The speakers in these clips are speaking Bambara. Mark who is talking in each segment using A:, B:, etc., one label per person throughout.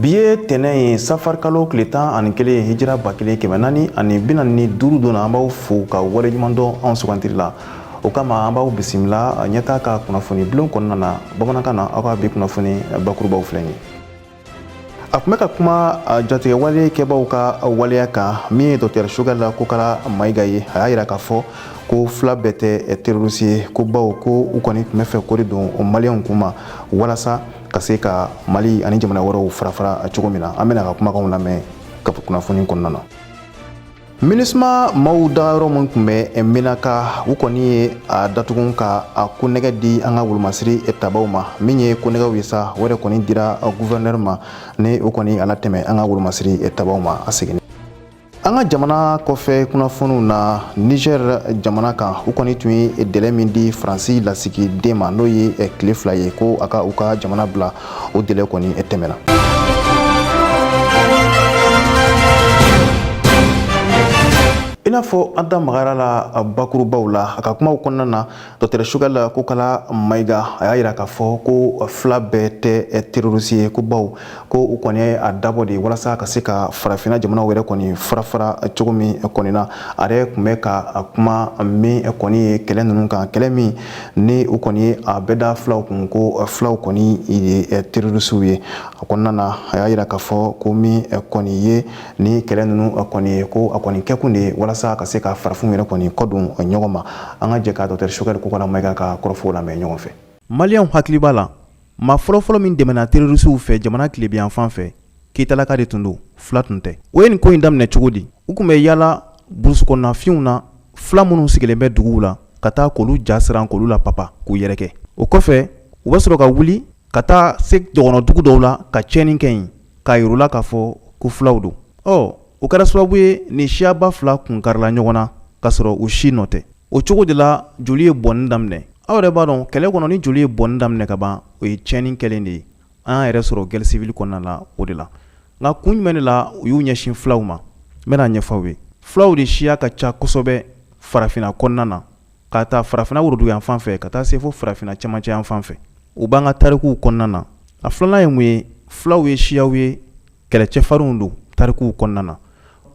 A: Bi ye tɛnɛn ye, safarikalo tile 11, hijira 1445 don na. An b'aw fo ka waleɲuman dɔn anw sugantili la. O kama, an b'aw bisimila Ɲɛtaa ka kunnafoni bulon kɔnɔna na bamanankan na. Aw ka bi kunnafoni bakurubaw filɛ nin ye. A tun bɛ ka kuma jatigɛwale kɛbaw ka waleya kan. Min ye Dɔktɛr Choguel Kokala Mayiga ye, a y'a yira k'a fɔ ko fila bɛɛ tɛ terroriste ye, ko baw ko u kɔni tun bɛ fɛ k'o de don maliyɛnw kun ma walasa ka se ka Mali ani jamana wɛrɛw farafara cogo min na. An bɛna ka kumakanw lamɛn ka kunnafoni kɔnɔna na. MINUSMA maaw dagayɔrɔ min tun bɛ Menaka, u kɔni ye a datugu ka a konnɛgɛ di an ka wolomasiri tabaw ma. Min ye konnɛgɛw ye sa, o yɛrɛ kɔni dira gouverneur ma, ni o kɔni a latɛmɛ an ka wolomasiri tabaw ma. A seginni an ka jamana kɔfɛ kunnafoniw na, Niger jamana kan, u kɔni tun ye délai min di Faransi lasigiden ma, n'o ye tile 2 ye, ko a ka u ka jamana bila, o délai kɔni tɛmɛna. I n'a fɔ an da magara la bakurubaw la, a ka kumaw kɔnɔna na, Dɔktɛr Choguel Kokala Mayiga, a y'a yira k'a fɔ ko fila bɛɛ tɛ terroriste ye, ko baw ko u kɔni ye a dabɔ de walasa ka se ka farafinna jamanaw yɛrɛ kɔni farafara cogo min kɔni na. A yɛrɛ tun bɛ ka kuma min kɔni ye kɛlɛ ninnu kan, kɛlɛ min ni u kɔni ye a bɛɛ da filaw kun, ko filaw kɔni ye terroristew ye. A kɔnɔna na, a y'a yira k'a fɔ ko min kɔni ye ni kɛlɛ ninnu kɔni ye, ko a kɔni kɛkun de ye walasa ka se ka farafinw yɛrɛ kɔni kɔ don ɲɔgɔn ma. An ka jɛ ka Dɔktɛr Choguel Kokala Mayiga ka kɔrɔfɔw lamɛn ɲɔgɔn fɛ. Maliyɛnw hakili b'a la, maa fɔlɔfɔlɔ min dɛmɛna terroristew fɛ jamana tilebinyanfan fɛ, Keyitalaka de tun don, fila tun tɛ. O ye nin ko in daminɛ cogo di? U tun bɛ yaala burusu kɔnɔna na, fila minnu sigilen bɛ duguw la, ka taa k'olu ja siran, k'olu la papa, k'u yɛrɛkɛ. O kɔfɛ, u bɛ sɔrɔ ka wuli ka taa se dɔgɔnɔdugu dɔw la ka tiɲɛni kɛ yen, k'a yir'u la k'a fɔ ko filaw don. Ɔ, o kɛra sababu ye nin siyaba fila kun karila ɲɔgɔn na ka sɔrɔ u si nɔ tɛ. O cogo de la joli ye bɔnni daminɛ. Aw yɛrɛ b'a dɔn, kɛlɛ kɔnɔ, ni joli ye bɔnni daminɛ ka ban, o ye tiɲɛni kɛlen de ye. An y'an yɛrɛ sɔrɔ guerre civile kɔnɔna la o de la. Nka kun jumɛn de la u y'u ɲɛsin filaw ma? N bɛna ɲɛfɔ aw ye. Filaw de siya ka ca kosɛbɛ farafinna kɔnɔna na, ka taa farafinna woroduguyanfan fɛ ka taa se fo farafinna cɛmancɛ yanfan fɛ. U b'an ka tarikuw kɔnɔna na. A filanan ye mun ye? Filaw ye siyaw ye, kɛlɛcɛfarinw don tarikuw kɔnɔna na.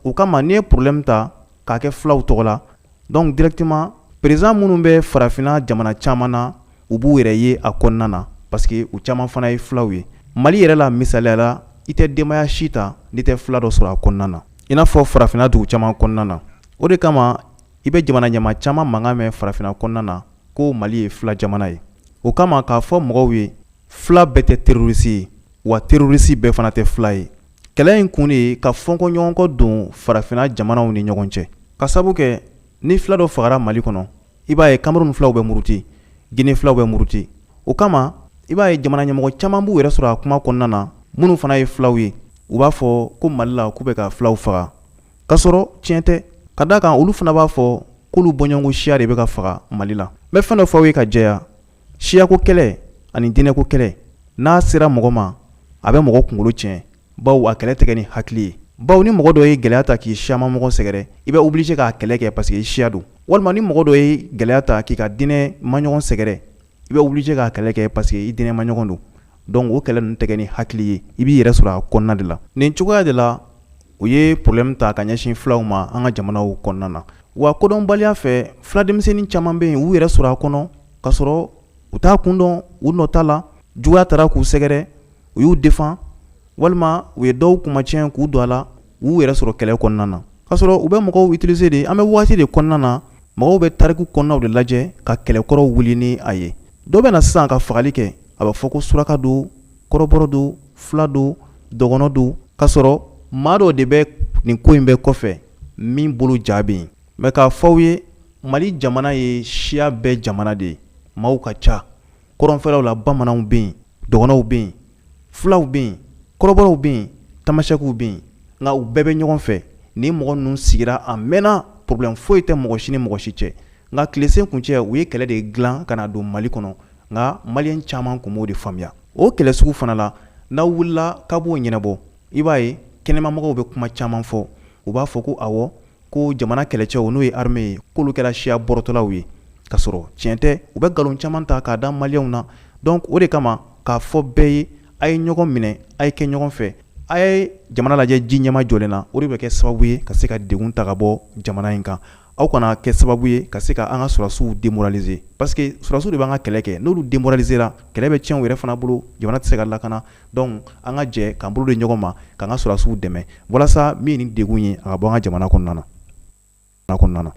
A: O kama, n'i ye problème ta k'a kɛ filaw tɔgɔ la, donc directement président minnu bɛ farafinna jamana caman na, u b'u yɛrɛ ye a kɔnɔna na, parce que u caman fana ye filaw ye. Mali yɛrɛ la, misaliya la, i tɛ denbaya si ta n'i tɛ fila dɔ sɔrɔ a kɔnɔna na, i n'a fɔ farafinna dugu caman kɔnɔna na. O de kama, i bɛ jamana ɲɛmaa caman mankan mɛn farafinna kɔnɔna na ko Mali ye fila jamana ye. O kama, k'a fɔ mɔgɔw ye, fila bɛɛ tɛ terroriste ye, wa terroriste bɛɛ fana tɛ fila ye. Kɛlɛ in kun de ye ka fɔnkɔɲɔgɔnkɔ don farafinna jamanaw ni ɲɔgɔn cɛ, ka sabu kɛ ni fila dɔ fagara Mali kɔnɔ, i b'a ye Cameroun filaw bɛ muruti, Guinée filaw bɛ muruti. O kama, i b'a ye jamana ɲɛmɔgɔ caman b'u yɛrɛ sɔrɔ a kuma kɔnɔna na, minnu fana ye filaw ye, u b'a fɔ ko Mali la k'u bɛ ka filaw faga, ka sɔrɔ tiɲɛ tɛ, ka d'a kan olu fana b'a fɔ k'olu bɔɲɔgɔnko siya de bɛ ka faga Mali la. N bɛ fɛn dɔ fɔ aw ye ka jɛya: siyako kɛlɛ ani diinɛko kɛlɛ, n'a sera mɔgɔ ma, a bɛ mɔgɔ kunkolo tiɲɛ, bawo a kɛlɛ tɛ kɛ ni hakili ye. Bawo ni mɔgɔ dɔ ye gɛlɛya ta k'i siyama mɔgɔ sɛgɛrɛ, i bɛ obligé k'a kɛlɛ kɛ parce que i siya don. Walima ni mɔgɔ dɔ ye gɛlɛya ta k'i ka diinɛ maɲɔgɔn sɛgɛrɛ, i bɛ obligé k'a kɛlɛ kɛ parce que i diinɛ maɲɔgɔn don. Donc o kɛlɛ ninnu tɛ kɛ ni hakili ye, i b'i yɛrɛ sɔrɔ a kɔnɔna de la. Nin cogoya de la, u ye problème ta ka ɲɛsin filaw ma an ka jamanaw kɔnɔna na. Wa kodɔnbaliya fɛ, fila denmisɛnnin caman bɛ yen, u yɛrɛ sɔrɔ a kɔnɔ ka sɔrɔ u t'a kun dɔn, u nɔ t'a la. Juguya taara k'u sɛgɛrɛ, u y'u défend, walima u ye dɔw kumatiɲɛ k'u don a la, u yɛrɛ sɔrɔ kɛlɛ kɔnɔna na, ka sɔrɔ u bɛ mɔgɔw utiliser de. An bɛ waati de kɔnɔna na, mɔgɔw bɛ tariku kɔnɔnaw de lajɛ ka kɛlɛkɔrɔw wuli ni a ye. Dɔ bɛ na sisan ka fagali kɛ, a bɛ fɔ ko suraka don, kɔrɔbɔrɔ don, fila don, dɔgɔnɔ don, ka sɔrɔ maa dɔ de bɛ nin ko in bɛɛ kɔfɛ min bolo ja bɛ yen. Mais k'a fɔ aw ye, Mali jamana ye siya bɛɛ jamana de ye. Maaw ka ca kɔrɔnfɛlaw la, bamananw bɛ yen, dɔgɔnɔw bɛ yen, fulaw bɛ yen, kɔrɔbɔrɔw bɛ yen, tamasɛkiw bɛ yen, nka u bɛɛ bɛ ɲɔgɔn fɛ. Ni mɔgɔ ninnu sigira a mɛnna, problème foyi tɛ mɔgɔ si ni mɔgɔ si cɛ. Nka tilesen kuncɛ, u ye kɛlɛ de dilan ka na don Mali kɔnɔ. Nka maliyɛn caman kun m'o de faamuya. O kɛlɛ sugu fana la, n'aw wulila k'a b'o ɲɛnabɔ, i b'a ye kɛnɛmamɔgɔw bɛ kuma caman fɔ. U b'a fɔ ko awɔ, ko jamana kɛlɛcɛw, n'o ye armée ye, k'olu kɛra siya bɔrɔtɔlaw ye, ka sɔrɔ tiɲɛ tɛ. U bɛ nkalon caman ta k'a da maliyɛnw na. Donc o de kama, k'a fɔ bɛɛ ye, a ye ɲɔgɔn minɛ, a ye kɛ ɲɔgɔn fɛ. A ye jamana lajɛ ji ɲɛma jɔlen na, o de bɛ kɛ sababu ye ka se ka degun ta ka bɔ jamana in kan. Aw kana kɛ sababu ye ka se ka an ka sɔrɔdasiw démoraliser, parce que sɔrɔdasiw de b'an ka kɛlɛ kɛ. N'olu démoraliser la, kɛlɛ bɛ tiɲɛ u yɛrɛ fana bolo, jamana tɛ se ka lakana. Donc an ka jɛ k'an bolo di ɲɔgɔn ma k'an ka sɔrɔdasiw dɛmɛ walasa min ye nin degun ye, a ka bɔ an ka jamana kɔnɔna na.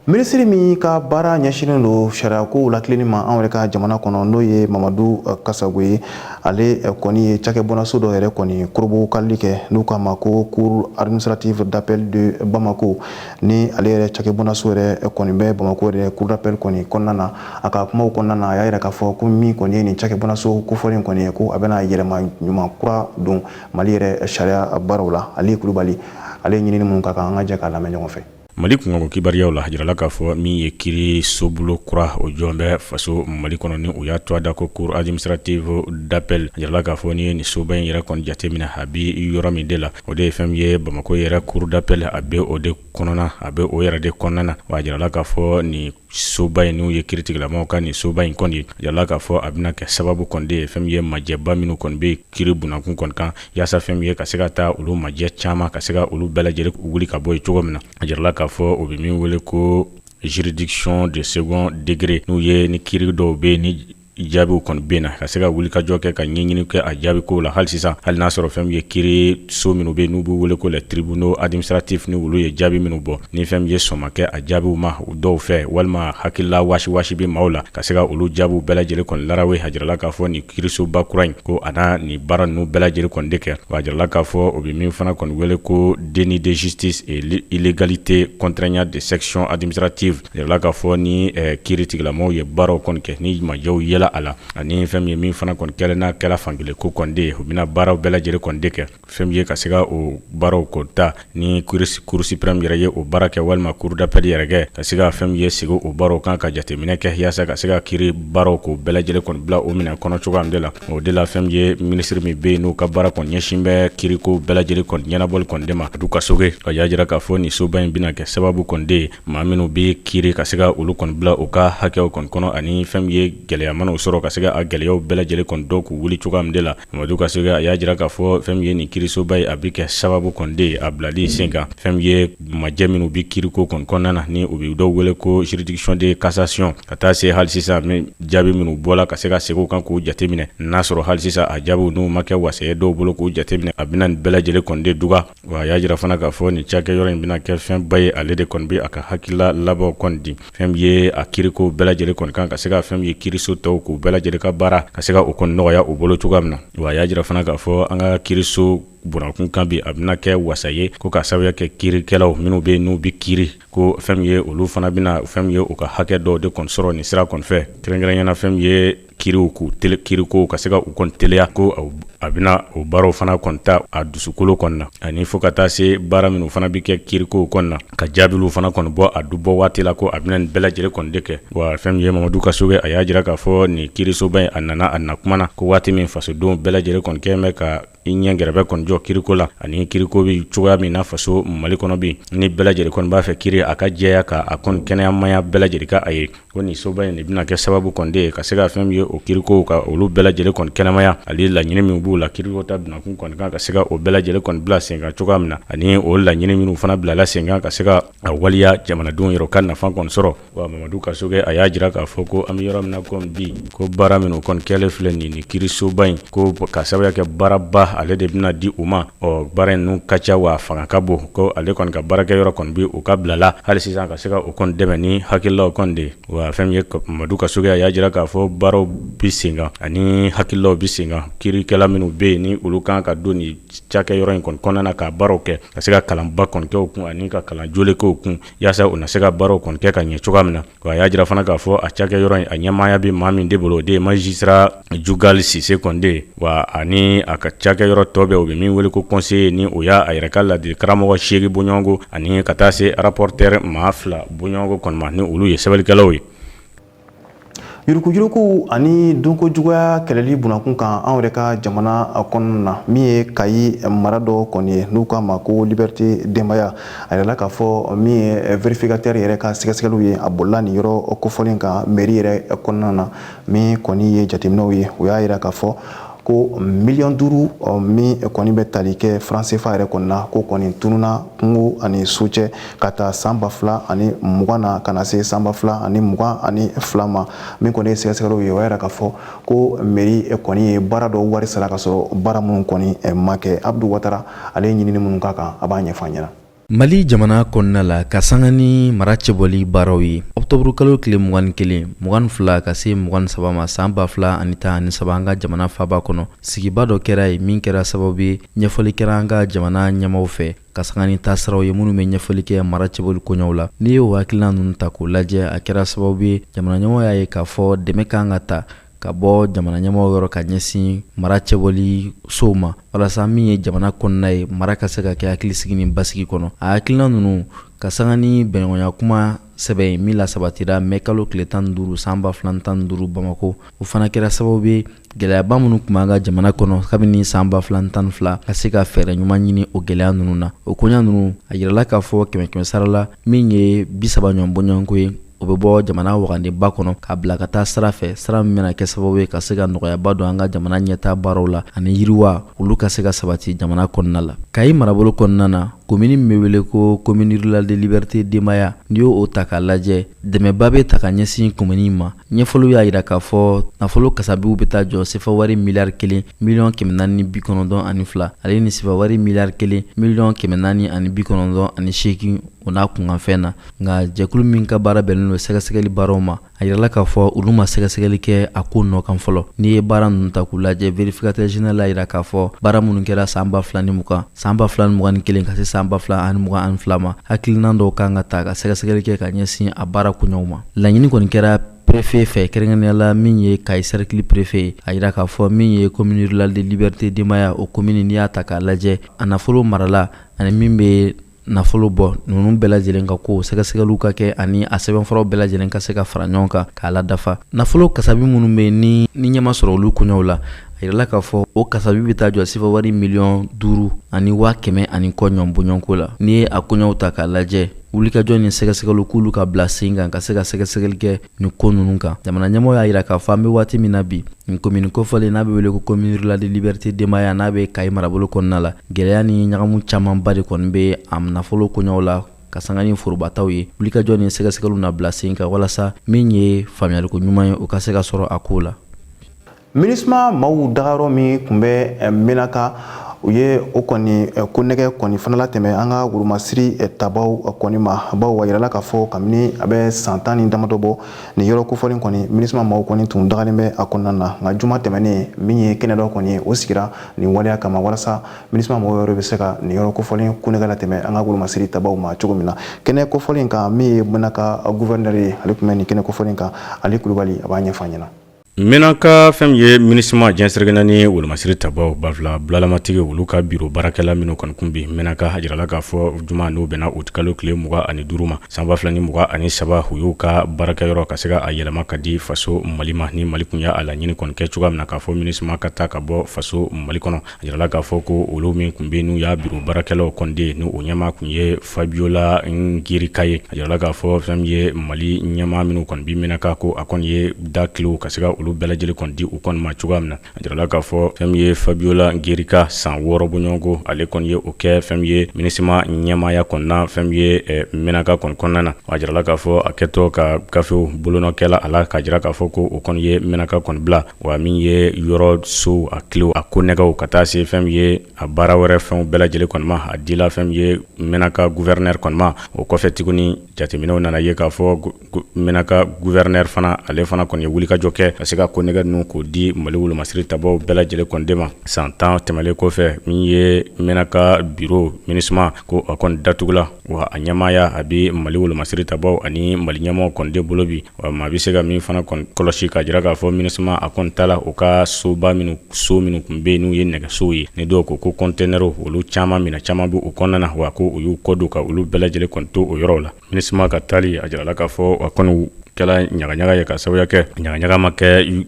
A: Minisiri min ka baara ɲɛsinnen don sariyakow latilenni ma anw yɛrɛ ka jamana kɔnɔ, n'o ye Mamadu Kasago ye, ale kɔni ye cakɛbɔnnaso dɔ yɛrɛ kɔni korobokalili kɛ, n'u k'a ma ko Cour administrative d'appel de Bamako. Ni ale yɛrɛ cakɛbɔnnaso yɛrɛ kɔni bɛ Bamako yɛrɛ cour d'appel kɔni kɔnɔna na. A ka kumaw kɔnɔna na, a y'a yira k'a fɔ ko min kɔni ye nin cakɛbɔnnaso kofɔlen kɔni ye, ko a bɛna yɛlɛma ɲuman kura don Mali yɛrɛ sariya baaraw la. Ale Kulubali, ale ye ɲinini minnu ka kan, an ka jɛ k'a lamɛn ɲɔgɔn fɛ.
B: Mali kunkanko kibaruyaw la, a jirala k'a fɔ min ye kiiri sobolo kura, o jɔn bɛ faso Mali kɔnɔ, ni u y'a tɔgɔ da ko Cour administrative d'appel. A jirala k'a fɔ n'i ye nin soba in yɛrɛ kɔni jateminɛ, a bɛ yɔrɔ min de la, o de ye fɛn min ye Bamakɔ yɛrɛ cour d'appel, a bɛ o de kɔnɔna, a bɛ o yɛrɛ de kɔnɔna na. Wa a jirala k'a fɔ nin soba in, n'u ye kiiritigilamaw ka nin soba in kɔni, a jirala k'a fɔ a bɛna kɛ sababu kɔni de ye fɛn min ye majɛba minnu kɔni bɛ kiiri bunakun kɔni kan, yaasa fɛn min ye ka se ka taa olu majɛ caman, ka se ka olu bɛɛ lajɛlen wuli ka bɔ yen cogo min na. A jirala k'a fɔ o bɛ min wele ko juridiction de second degré, n'u ye ni kiiri dɔw bɛ yen ni jaabiw kɔni bɛ na, ka se ka wulikajɔ kɛ ka ɲɛɲini kɛ a jaabi ko la hali sisan, hali n'a sɔrɔ fɛn min ye kiiri so minnu bɛ yen n'u b'u wele ko les tribunaux administratifs, ni olu ye jaabi minnu bɔ, ni fɛn min ye sɔn ma kɛ a jaabiw ma dɔw fɛ, walima hakilila wasi bɛ maaw la, ka se ka olu jaabiw bɛɛ lajɛlen kɔni larawe. A jirala k'a fɔ nin kiirisoba kura in, ko a na nin baara ninnu bɛɛ lajɛlen kɔni de kɛ. Wa a jirala k'a fɔ o bɛ min fana kɔni wele ko déni de justice et illégalité contraignante de sanction administrative. A jirala k'a fɔ ni kiiri tigilamɔgɔw ye baaraw kɔni kɛ, ni majɛw yela a la, ani fɛn min ye min fana kɔni kɛlen n'a kɛla fankelen ko kɔni de ye, u bɛna baaraw bɛɛ lajɛlen kɔni de kɛ fɛn min ye ka se ka o baaraw kɔni ta, ni Cour suprême yɛrɛ ye o baara kɛ walima cour d'appel yɛrɛ kɛ, ka se ka fɛn min ye segin o baaraw kan, ka jateminɛ kɛ yaasa ka se ka kiiri baaraw k'o bɛɛ lajɛlen kɔni bila o minɛn kɔnɔ cogoya min de la. O de la, fɛn min ye minisiri min bɛ yen n'o ka baara kɔni ɲɛsin bɛ kiiriko bɛɛ lajɛlen kɔni ɲɛnabɔli kɔni de ma, Mamadu Kasoge, a y'a jira k'a fɔ nin soba in bɛna kɛ sababu kɔni de ye maa minnu bɛ kiiri, ka se ka olu kɔni bila u ka hakɛw kɔni kɔnɔ, ani fɛn min ye gɛlɛya mana sɔrɔ, ka se ka a gɛlɛyaw bɛɛ lajɛlen kɔni dɔn k'u wuli cogoya min de la. Mamadu Kasoge, a y'a jira k'a fɔ fɛn min ye nin kiirisoba ye, a bɛ kɛ sababu kɔni de ye a bilali sen kan fɛn min ye majɛ minnu bɛ kiiriko kɔni kɔnɔna na, ni u bɛ dɔw wele ko juridiction de cassation, ka taa se hali sisan jaabi minnu bɔla, ka se ka segin u kan k'u jateminɛ, n'a sɔrɔ hali sisan a jaabiw n'u ma kɛ wasa ye dɔw bolo, k'u jateminɛ, a bɛna nin bɛɛ lajɛlen kɔni de duga. Wa a y'a jira fana k'a fɔ nin cakɛyɔrɔ in bɛna kɛ fɛnba ye. Ale de kɔni bɛ a ka hakilila labanw kɔni di fɛn min ye a kiiriko bɛɛ lajɛlen kɔni kan, ka se ka fɛn min ye kiiriso tɔw k'u bɛɛ lajɛlen ka baara ka se ka o kɔni nɔgɔya u bolo cogoya min na. Wa a y'a jira fana k'a fɔ an ka kiiriso bunakun kan bi, a bɛna kɛ wasa ye ko ka sababuya kɛ kiirikɛlaw minnu bɛ n'u bɛ kiiri ko fɛn min ye, olu fana bɛna fɛn min ye u ka hakɛ dɔw de kɔni sɔrɔ nin sira kɔni fɛ, kɛrɛnkɛrɛnyana na fɛn min ye kiiriw k'u kiirikow ka se ka u kɔni teliya, ko a bɛna o baaraw fana kɔni ta a dusukolo kɔni na, ani fo ka taa se baara minnu fana bɛ kɛ kiirikow kɔni na, ka jaabiw fana kɔni bɔ a du bɔ waati la, ko a bɛna nin bɛɛ lajɛlen kɔni de kɛ. Wa fɛn min ye Mamadu Kasoge, a y'a jira k'a fɔ nin kiirisoba in, a nana a na kuma na ko waati min fasodenw bɛɛ lajɛlen kɔni kɛlen bɛ ka i ɲɛ gɛrɛbɛ kɔni jɔ kiriko la, ani kiriko bɛ cogoya min na faso Mali kɔnɔ bi, ni bɛɛ lajɛlen kɔni b'a fɛ kiri a ka jɛya, ka a kɔni kɛnɛyamaya bɛɛ lajɛlen ka a ye, ko nin soba in de bɛna kɛ sababu kɔni de ye ka se ka fɛn min ye o kirikow ka olu bɛɛ lajɛlen kɔni kɛnɛmaya, ani laɲini min b'u la kiriko ta bunakun kɔni kan, ka se ka o bɛɛ lajɛlen kɔni bila sen kan cogoya min na, ani o laɲini minnu fana bilala sen kan, ka se ka a waleya jamanadenw yɛrɛ ka nafa kɔni sɔrɔ. Wa Mamadu Kasoge, a y'a jira k'a fɔ ko an bɛ yɔrɔ min na komi bi, ko baara minnu kɔni kɛlen filɛ nin kiirisoba in, ko ka sababuya kɛ baaraba ale de bɛna di u ma. Ɔ baara ninnu ka ca wa fanga ka bon, ko ale kɔni ka baarakɛyɔrɔ kɔni bɛ u ka bila la hali sisan ka se ka o kɔni dɛmɛ ni hakililaw kɔni de. Wa fɛn min ye Mamadu Kasoge, a y'a jira k'a fɔ baaraw bɛ sen kan ani hakililaw bɛ sen kan, kiirikɛla minnu bɛ yen ni olu kan ka don nin cakɛyɔrɔ in kɔni kɔnɔna na ka baaraw kɛ, ka se ka kalanba kɔni kɛ u kun, ani ka kalan jolen kɛ u kun, yaasa u na se ka baaraw kɔni kɛ ka ɲɛ cogoya min na. Wa a y'a jira fana k'a fɔ a cakɛyɔrɔ in, a ɲɛmaaya bɛ maa min de bolo, o de ye magistrat Jugali Sise kɔni de ye. Wa ani a ka cakɛyɔrɔ tɔ bɛɛ, u bɛ min wele ko conseiller, ni o y'a yɛrɛ ka ladili karamɔgɔ 8 bɔɲɔgɔnko, ani ka taa se rapporteur maa 2 bɔɲɔgɔnko kɔni ma, ni olu ye sɛbɛnnikɛlaw ye.
A: Yuruguyurugu ani dunko juguya kɛlɛli bunakun kan anw yɛrɛ ka jamana kɔnɔna na, min ye Kayi mara dɔ kɔni ye n'u k'a ma ko Liberté Denbaya, a yirala k'a fɔ min ye vérificateur yɛrɛ ka sɛgɛsɛgɛliw ye, a bolila nin yɔrɔ kofɔlen kan mairie yɛrɛ kɔnɔna na. Min kɔni ye jateminɛw ye, o y'a yira k'a fɔ Ko miliyɔn 5 min kɔni bɛ tali kɛ franc CFA yɛrɛ kɔni na, ko kɔni tununa kungo ani su cɛ ka taa san 2020 na ka na se san 2022 ma. Min kɔni ye sɛgɛsɛgɛliw ye, o y'a yira k'a fɔ ko mairie kɔni ye baara dɔw wari sara ka sɔrɔ baara minnu kɔni ma kɛ. Abdu Watara, ale ye ɲinini minnu k'a kan, a b'a ɲɛfɔ an ɲɛna.
C: Mali jamana kɔnɔna la, ka sanga ni mara cɛbɔli baaraw ye, ɔkutɔburukalo tile 21, 22 ka se 23 ma san 2013, an ka jamana faba kɔnɔ, sigiba dɔ kɛra yen min kɛra sababu ye ɲɛfɔli kɛra an ka jamana ɲɛmaw fɛ ka sanga ni taasiraw ye minnu bɛ ɲɛfɔli kɛ mara cɛbɔli koɲɛw la. N'i ye o hakilina ninnu ta k'o lajɛ, a kɛra sababu ye jamana ɲɛmaw y'a ye k'a fɔ dɛmɛ kan ka ta ka bɔ jamana ɲɛmɔgɔw yɔrɔ ka ɲɛsin mara cɛbɔli sow ma, walasa min ye jamana kɔnɔna ye, mara ka se ka kɛ hakilisigi ni basigi kɔnɔ. A hakilina ninnu ka sanga ni bɛnɲɔgɔnya kuma sɛbɛn ye min lasabatira mɛ kalo tile 15 san 2015 Bamako, o fana kɛra sababu ye gɛlɛyaba minnu tun b'an ka jamana kɔnɔ kabini san 2012, ka se ka fɛɛrɛ ɲuman ɲini o gɛlɛya ninnu na. O koɲa ninnu, a yirala k'a fɔ kɛmɛ kɛmɛ sara la, min ye 30 ɲɔgɔn bɔɲɔgɔnko ye, o bɛ bɔ jamana wagandeba kɔnɔ k'a bila ka taa sira fɛ, sira min bɛna kɛ sababu ye ka se ka nɔgɔyaba don an ka jamana ɲɛtaa baaraw la ani yiriwa olu ka se ka sabati jamana kɔnɔna la. Kayi marabolo kɔnɔna na, komini min bɛ wele ko commune rurale de Liberté Denbaya, n'i y'o ta k'a lajɛ, dɛmɛba bɛ ta ka ɲɛsin komini ma. Ɲɛfɔliw y'a jira k'a fɔ nafolo kasabiw bɛ taa jɔ sefa wari miliyari 1 miliyɔn 492 ale ni sefa wari miliyari 1 miliyɔn 498 o n'a kunkanfɛn na. Nka jɛkulu min ka baara bɛnnen don sɛgɛsɛgɛli baaraw ma, a yirala k'a fɔ olu ma sɛgɛsɛgɛli kɛ a ko nɔ kan fɔlɔ. N'i ye baara ninnu ta k'u lajɛ, vérificateur général y'a yira k'a fɔ baara minnu kɛra san 2020, san 2021 ka se san 2022 ma, hakilina dɔw kan ka ta ka sɛgɛsɛgɛli kɛ ka ɲɛsin a baara koɲɛw ma. Laɲini kɔni kɛra préfet fɛ, kɛrɛnkɛrɛnnenya la min ye Kayi cercle préfet ye, a yira k'a fɔ min ye commune rurale de Liberté Denbaya, o commune, n'i y'a ta k'a lajɛ, a nafolo marala ani min bɛ nafolo bɔ, ninnu bɛɛ lajɛlen ka ko sɛgɛsɛgɛliw ka kɛ ani a sɛbɛnfuraw bɛɛ lajɛlen ka se ka fara ɲɔgɔn kan k'a la dafa. Nafolo kasabi minnu bɛ ni ɲɛma sɔrɔ olu koɲɛw la, a yirala k'a fɔ o kasabi bɛ taa jɔ sefa wari miliyɔn 5 ani 100 000 ani kɔ ɲɔgɔn bɔɲɔgɔnko la. N'i ye a koɲɛw ta k'a lajɛ, wulikajɔ ni sɛgɛsɛgɛliw k'olu ka bila sen kan ka se ka sɛgɛsɛgɛli kɛ nin ko ninnu kan. Jamana ɲɛmɔgɔ y'a yira k'a fɔ an bɛ waati min na bi, nin komini kofɔlen n'a bɛ wele ko commune rurale de Liberté Denbaya, n'a bɛ Kayi marabolo kɔnɔna la, gɛlɛya ni ɲagamu camanba de kɔni bɛ a nafolo koɲɛw la ka sanga ni forobataw ye. Wulikajɔ ni sɛgɛsɛgɛliw na bila sen kan walasa min ye faamuyaliko ɲuman ye, o ka se ka sɔrɔ a ko la.
A: MINUSMA maaw dagayɔrɔ min tun bɛ Menaka, u ye o kɔni ko nɛgɛ kɔni fana latɛmɛ an ka wolomasiri tabaw kɔni ma, bawo a yirala k'a fɔ kabini a bɛ san 10 ni damadɔ bɔ, nin yɔrɔ kofɔlen kɔni, MINUSMA maaw kɔni tun dagalen bɛ a kɔnɔna na. Nka juma tɛmɛnen min ye, kɛnɛ dɔ kɔni ye o sigira nin waleya kama walasa MINUSMA mɔgɔw yɛrɛ bɛ se ka nin yɔrɔ kofɔlen ko nɛgɛ latɛmɛ an ka wolomasiri tabaw ma cogo min na. Kɛnɛ kofɔlen kan, min ye Menaka gouverneur ye, ale tun bɛ nin kɛnɛ kofɔlen kan. Ale Kulubali, a b'a ɲɛfɔ an ɲɛna.
B: Menaka, fɛn min ye MINUSMA diɲɛ seleke naani wolomasiri tabaw banfula bulalamatigi, olu ka biro baarakɛla minnu kɔni kun bi Menaka, a jirala k'a fɔ juma n'o bɛnna utikalo tile 25 ma san 2023, u y'u ka baarakɛyɔrɔ ka se ka a yɛlɛma ka di faso Mali ma. Ni Mali kun y'a laɲini kɔni kɛ cogoya min na k'a fɔ MINUSMA ka taa ka bɔ faso Mali kɔnɔ, a jirala k'a fɔ ko olu min tun bɛ n'u y'a biro baarakɛlaw kɔni ni o ɲɛmaa tun ye Fabiola Ngirika ye, a jirala k'a fɔ fɛn min ye Mali ɲɛmaa minnu kɔni bi Menaka, ko a kɔni ye da kilew ka se ka olu bɛɛ lajɛlen kɔni di u kɔni ma cogoya min na. A jirala k'a fɔ fɛn min ye Fabiola Ngirika, san 6 bɔɲɔgɔnko ale kɔni ye o kɛ fɛn min ye MINUSMA ɲɛmaaya kɔnɔna, fɛn min ye Menaka kɔni kɔnɔna na. A jirala k'a fɔ a kɛtɔ ka gafew bolonɔkɛla a la k'a jira k'a fɔ ko o kɔni ye Menaka kɔni bila wa min ye yɔrɔ sow a kilew a ko nɛgɛw ka taa se fɛn min ye a baara wɛrɛ fɛnw bɛɛ lajɛlen kɔni ma, a dila fɛn min ye Menaka gouverneur kɔni ma. O kɔfɛ tuguni, jateminɛw nana ye k'a fɔ Menaka gouverneur fana, ale fana kɔni ye wulikajɔ kɛ ka se ka ko nɛgɛ ninnu k'o di Mali wolomasiri tabaw bɛɛ lajɛlen kɔni de ma. San 10 tɛmɛlen kɔfɛ, min ye Menaka biro MINUSMA ko a kɔni datugula wa a ɲɛmaaya a bɛ Mali wolomasiri tabaw ani Mali ɲɛmaaw kɔni de bolo bi. Wa maa bɛ se ka min fana kɔlɔsi k'a jira k'a fɔ MINUSMA a kɔni ta la u ka soba minnu, so minnu tun bɛ yen n'u ye nɛgɛsow ye, ni dɔw ko ko kɔntɛnɛrɛw, olu caman minɛ caman bɛ u kɔnɔna na, wa ko u y'u kɔ don ka olu bɛɛ lajɛlen kɔni to o yɔrɔw la. MINUSMA ka taali, a jirala k'a fɔ a kɔni kɛla ɲagaɲaga ye ka sababuya kɛ ɲagaɲaga ma kɛ.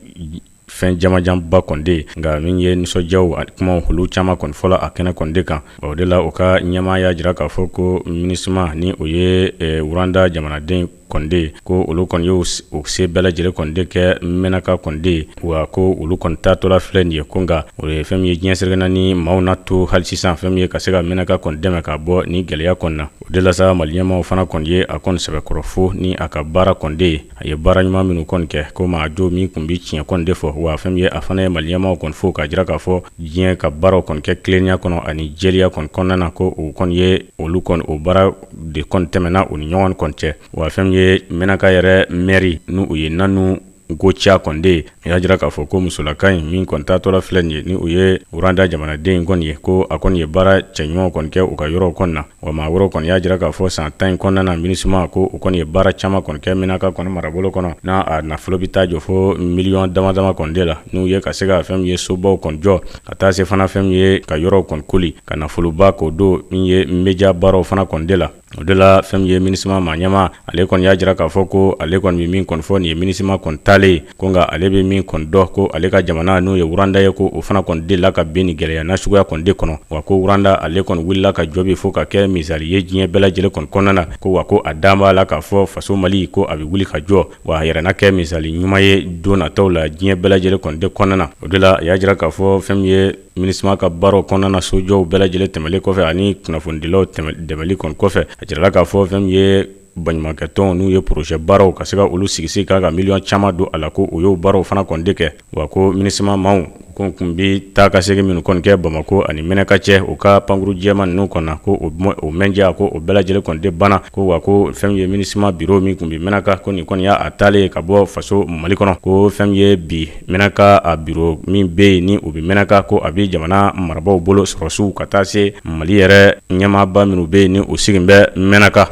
B: Fɛn jamajanba kɔni de ye, nka min ye nisɔndiyaw kumaw, olu caman kɔni fɔla a kɛnɛ kɔni de kan. O de la, u ka ɲɛmaa y'a jira k'a fɔ ko MINUSMA, ni o ye Rwanda jamanaden kɔni de ye, ko olu kɔni y'u se bɛɛ lajɛlen kɔni de kɛ Mɛnaka kɔni de ye, wa ko olu kɔni taatɔla filɛ nin ye, ko nka o ye fɛn min ye diɲɛ seleke naani maaw na to hali sisan fɛn min ye ka se ka Mɛnaka kɔni dɛmɛ ka bɔ ni gɛlɛya kɔni na. O de la sa, Mali ɲɛmaaw fana kɔni ye a kɔni sɛbɛkɔrɔ fo ni a ka baara kɔni de ye, a ye baara ɲuman minnu kɔni kɛ, ko maa jo min tun bɛ tiɲɛ kɔni de fɔ. Wa fɛn min ye a fana ye Mali ɲɛmaaw kɔni fo k'a jira k'a fɔ diɲɛ ka baaraw kɔni kɛ tilennenya kɔnɔ ani jɛlenya kɔni kɔnɔna na, ko o kɔni ye olu kɔni o baara de kɔni tɛmɛna u ni ɲɔgɔn kɔni cɛ. Wa fɛn min ye Mɛnaka yɛrɛ mɛri, n'o ye Nanou Gothia kɔni de ye, a y'a jira k'a fɔ ko musolaka in min kɔni taatɔla filɛ nin ye, ni o ye Rwanda jamanaden in kɔni ye, ko a kɔni ye baara cɛɲumanw kɔni kɛ u ka yɔrɔw kɔni na. Wa maa wɛrɛw kɔni y'a jira k'a fɔ san 10 in kɔnɔna na, MINUSMA ko u kɔni ye baara caman kɔni kɛ Mɛnaka kɔni marabolo kɔnɔ, n'a a nafolo bɛ taa jɔ fo miliyɔn dama dama kɔni de la, n'u ye ka se ka fɛn min ye sobaw kɔni jɔ, ka taa se fana fɛn min ye ka yɔrɔw kɔni koli, ka nafoloba k'o don min ye média baaraw fana kɔni de la. O de la, fɛn min ye MINUSMA maa ɲɛmaa, ale kɔni y'a jira k'a fɔ ko ale kɔni bɛ min kɔni fɔ nin ye MINUSMA kɔni taalen ye, ko nka ale bɛ min kɔni dɔn, ko ale ka jamana, n'o ye Rwanda ye, ko o fana kɔni delila ka bin nin gɛlɛya nasuguya kɔni de kɔnɔ. Wa ko Rwanda ale kɔni wulila ka jɔ bi fo ka kɛ misali ye diɲɛ bɛɛ lajɛlen kɔni kɔnɔna na, ko wa ko a dan b'a la k'a fɔ faso Mali ko a bɛ wuli ka jɔ, wa a yɛrɛ na kɛ misali ɲuman ye don nataw la diɲɛ bɛɛ lajɛlen kɔni de kɔnɔna na. O de la, a y'a jira k'a fɔ fɛn min ye MINUSMA ka baaraw kɔnɔna na, sojɔw bɛɛ lajɛlen tɛmɛlen kɔfɛ ani kunnafonidilaw dɛmɛli kɔni kɔfɛ, a jirala k'a fɔ fɛn min ye baɲumankɛtɔnw, n'u ye projet baaraw ka se ka olu sigi sen kan ka miliyɔn caman don a la, ko o y'o baaraw fana kɔni de kɛ. Wa ko MINUSMA maaw ko tun bɛ taa ka segin minnu kɔni kɛ Bamakɔ ani Mɛnaka cɛ, u ka pankuru jɛman ninnu kɔni na, ko o mɛndiya, ko o bɛɛ lajɛlen kɔni de banna. Ko wa ko fɛn min ye MINUSMA bureau min tun bɛ Mɛnaka, ko nin kɔni y'a taalen ka bɔ faso Mali kɔnɔ, ko fɛn min ye bi Mɛnaka a bureau min bɛ yen ni o bɛ Mɛnaka, ko a bɛ jamana marabaaw bolo, sɔrɔsiw, ka taa se Mali yɛrɛ ɲɛmaaba minnu bɛ yen ni u sigilen bɛ Mɛnaka.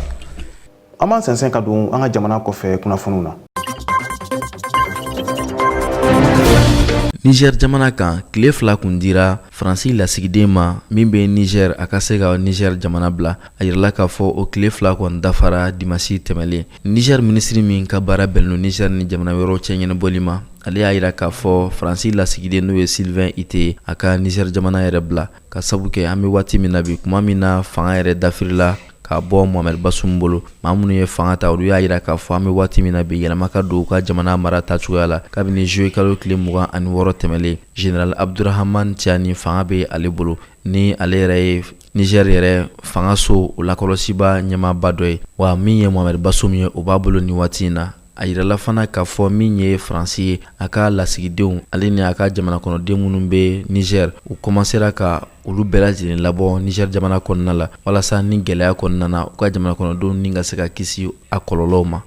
A: An b'an sɛnsɛn ka don an ka jamana kɔfɛ kunnafoniw na.
C: Niger jamana kan, tile 2 kun dira Faransi lasigiden ma min bɛ Niger, a ka se ka Niger jamana bila. A yirala k'a fɔ o tile 2 kɔni dafara dimasi tɛmɛlen. Niger minisiri min ka baara bɛnnen don Niger ni jamana wɛrɛw cɛ ɲɛnabɔli ma, ale y'a yira k'a fɔ Faransi lasigiden, n'o ye Sylvain Itté, a ka Niger jamana yɛrɛ bila, ka sabu kɛ an bɛ waati min na bi, kuma min na fanga yɛrɛ dafirila ka bɔ Mohamed Bazoum bolo. Maa minnu ye fanga ta, olu y'a yira k'a fɔ an bɛ waati min na bi, yɛlɛma ka don u ka jamana mara tacogoya la. Kabini juillet kalo tile 26 tɛmɛlen, Général Abdourahamane Tiani, fanga bɛ ale bolo, ni ale yɛrɛ ye Niger yɛrɛ fanga so o lakɔlɔsiba ɲɛmaaba dɔ ye. Wa min ye Mohamed Bazoum ye, o b'a bolo nin waati in na. A yirala fana k'a fɔ min ye Faransi ye, a ka lasigidenw, ale ni a ka jamana kɔnɔden minnu bɛ Niger, u kɔmansera ka olu bɛɛ lajɛlen labɔ Niger jamana kɔnɔna la, walasa ni gɛlɛya kɔnɔna na, u ka jamana kɔnɔdenw ni ka se ka kisi a kɔlɔlɔw ma.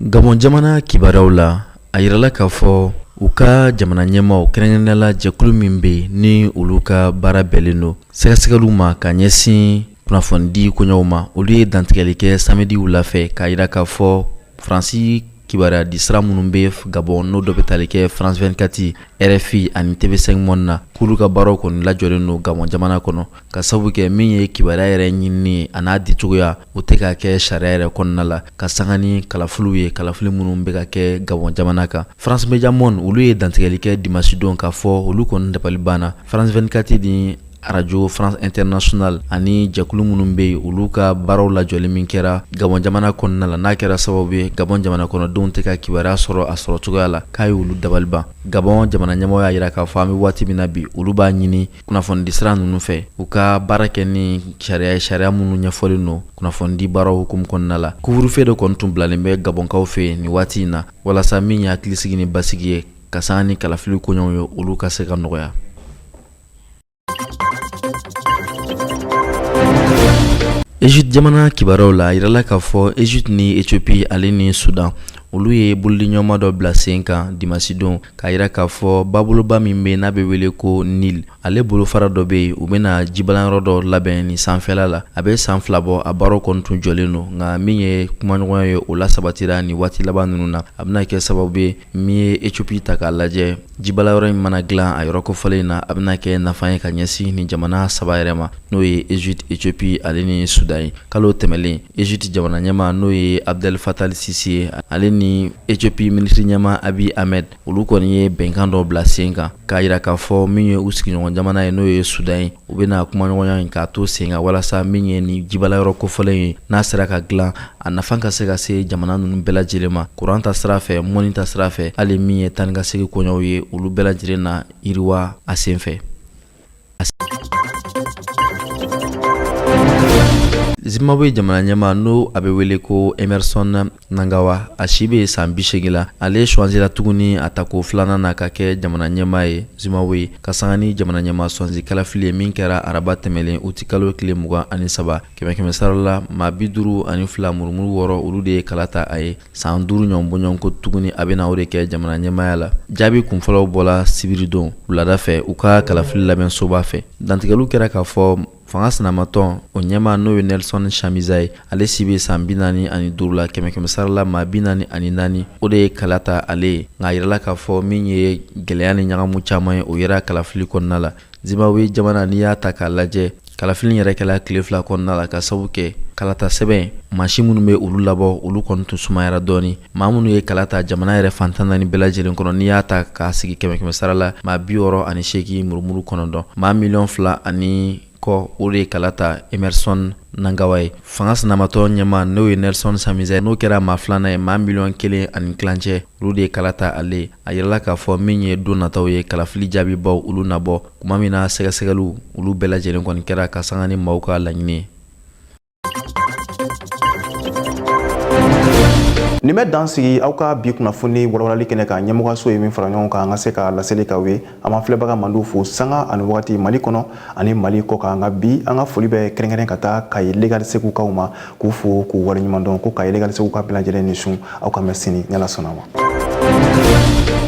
C: Gabon jamana kibaruyaw la, a yirala k'a fɔ u ka jamana ɲɛmaaw, kɛrɛnkɛrɛnnenya la jɛkulu min bɛ yen ni olu ka baara bɛnnen don sɛgɛsɛgɛliw ma ka ɲɛsin kunnafonidi koɲɛw ma, olu ye dantigɛli kɛ samedi wula fɛ k'a yira k'a fɔ Faransi kibaruya di sira minnu bɛ Gabon, n'o dɔ bɛ tali kɛ France 24, RFI ani TV5 Monde na, k'olu ka baaraw kɔni lajɔlen don Gabon jamana kɔnɔ, ka sabu kɛ min ye kibaruya yɛrɛ ɲinini ye a n'a dicogoya, o tɛ ka kɛ sariya yɛrɛ kɔnɔna la, ka sanga ni kalafiliw ye, kalafili minnu bɛ ka kɛ Gabon jamana kan. France Media Monde, olu ye dantigɛli kɛ dimanche don k'a fɔ olu kɔni dabali banna France 24 ni arajo France International ani jɛkulu minnu bɛ yen, olu ka baaraw lajɔli min kɛra Gabon jamana kɔnɔna la, n'a kɛra sababu ye Gabon jamana kɔnɔdenw tɛ ka kibaruya sɔrɔ a sɔrɔ cogoya la, k'a ye olu dabali ban. Gabon jamana ɲɛmɔgɔ y'a yira k'a fɔ an bɛ waati min na bi, olu b'a ɲini kunnafonidi sira ninnu fɛ, u ka baara kɛ ni sariya ye, sariya minnu ɲɛfɔlen don kunnafonidi baaraw hukumu kɔnɔna la. Couvre-feu de kɔni tun bilalen bɛ Gabɔnkaw fɛ yen nin waati in na, walasa min ye hakilisigi ni basigi ye, ka sanga ni kalafili koɲɛw ye, olu ka se ka nɔgɔya. Egypte jamana kibaruyaw la, a yirala k'a fɔ Egypte ni Ethiopie ale ni Sudan, Olu ye bolodiɲɔgɔnma dɔ bila sen kan dimansidon k'a yira k'a fɔ baboloba min bɛ n'a bɛ wele ko Nil, ale bolofara dɔ bɛ yen, u bɛna jibalanyɔrɔ dɔ labɛn nin sanfɛla la. A bɛ san 2 bɔ, a baaraw kɔni tun jɔlen don, nka min ye kumaɲɔgɔnya ye, o la sabatira nin waati laban ninnu na. A bɛna kɛ sababu ye min ye Ethiopie ta k'a lajɛ, jibalayɔrɔ in mana dilan a yɔrɔ kofɔlen na, a bɛna kɛ nafa ye ka ɲɛsin nin jamana saba yɛrɛ ma, n'o ye Egypte, Ethiopie ale ni Sudan ye. Kalo tɛmɛlen, Egypte jamana ɲɛmaa n'o ye Abdel Fattah Sisi ye, ale ni Ethiopie minisiri ɲɛmaa Abiy Ahmed, olu kɔni ye bɛnkan dɔ bila sen kan k'a yira k'a fɔ min ye u sigiɲɔgɔn jamana ye, n'o ye Sudan ye, u bɛna kumaɲɔgɔnya in k'a to sen kan walasa min ye nin jibalayɔrɔ kofɔlen ye, n'a sera ka dilan, a nafa ka se ka se jamana ninnu bɛɛ lajɛlen ma, kuran ta sira fɛ, mɔni ta sira fɛ, hali min ye taa ni ka segin koɲɛw ye, olu bɛɛ lajɛlen na yiriwa a sen fɛ. Zimbabwe jamana ɲɛmaa n'o a bɛ wele ko Emmerson Mnangagwa, a si bɛ san 80 la, ale suwansira tuguni a tako filanan na ka kɛ jamana ɲɛmaa ye Zimbabwe, ka sanga ni jamana ɲɛmaa swansi kalafili ye min kɛra araba tɛmɛlen uti kalo tile 23. Kɛmɛ kɛmɛ sara la, maa 52 murumuru 6, olu de ye kala ta a ye. San 5 ɲɔgɔn bɔɲɔgɔnko tuguni, a bɛna o de kɛ jamana ɲɛmaaya la. Jaabi kunfɔlɔw bɔla sibiridon wulada fɛ u ka kalafili labɛnsoba fɛ. Dantigɛliw kɛra k'a fɔ fanga sinamatɔn o ɲɛmaa n'o ye Nelson Chamisa ye, ale si bɛ san 45 la, kɛmɛ kɛmɛ sara la maa 44, o de ye kala ta ale ye. Nka a yirala k'a fɔ min ye gɛlɛya ni ɲagamu caman ye, o yera kalafili kɔnɔna la. Zimbabwe jamana, n'i y'a ta k'a lajɛ, kalafili yɛrɛ kɛla tile 2 kɔnɔna la, ka sabu kɛ kalata sɛbɛn mansin minnu bɛ olu labɔ, olu kɔni tun sumayara dɔɔni. Maa minnu ye kala ta jamana yɛrɛ fan 14 bɛɛ lajɛlen kɔnɔ, n'i y'a ta k'a sigi kɛmɛ kɛmɛ sara la, maa 68 murumuru 9, maa miliyɔn 2 ani kɔ, o de ye kala ta Emmerson Mnangagwa ye. Fanga sinamatɔn ɲɛmaa n'o ye Nelson Chamisa, n'o kɛra maa filanan ye, maa miliyɔn 1 ani tilancɛ, olu de ye kala ta ale ye. A yirala k'a fɔ min ye don nataw ye, kalafili jaabibaw olu na bɔ tuma min na, sɛgɛsɛgɛliw olu bɛɛ lajɛlen kɔni kɛra ka sanga ni maaw ka laɲini ye.
A: Nin bɛ dan sigi aw ka bi kunnafoni walawalali kɛnɛ kan. Ɲɛmɔgɔso ye min fara ɲɔgɔn kan an ka se ka laseli k'aw ye. An b'an filɛbaga mandiw fo sanga ani wagati, Mali kɔnɔ ani Mali kɔ kan. Nka bi, an ka foli bɛ kɛrɛnkɛrɛn ka taa Kayi Legal Segukaw ma, k'u fo k'u waleɲuman dɔn, ko Kayi Legal Seguka bɛɛ lajɛlen ni sun. Aw ka mɛn sini, ni Ala sɔnna ma.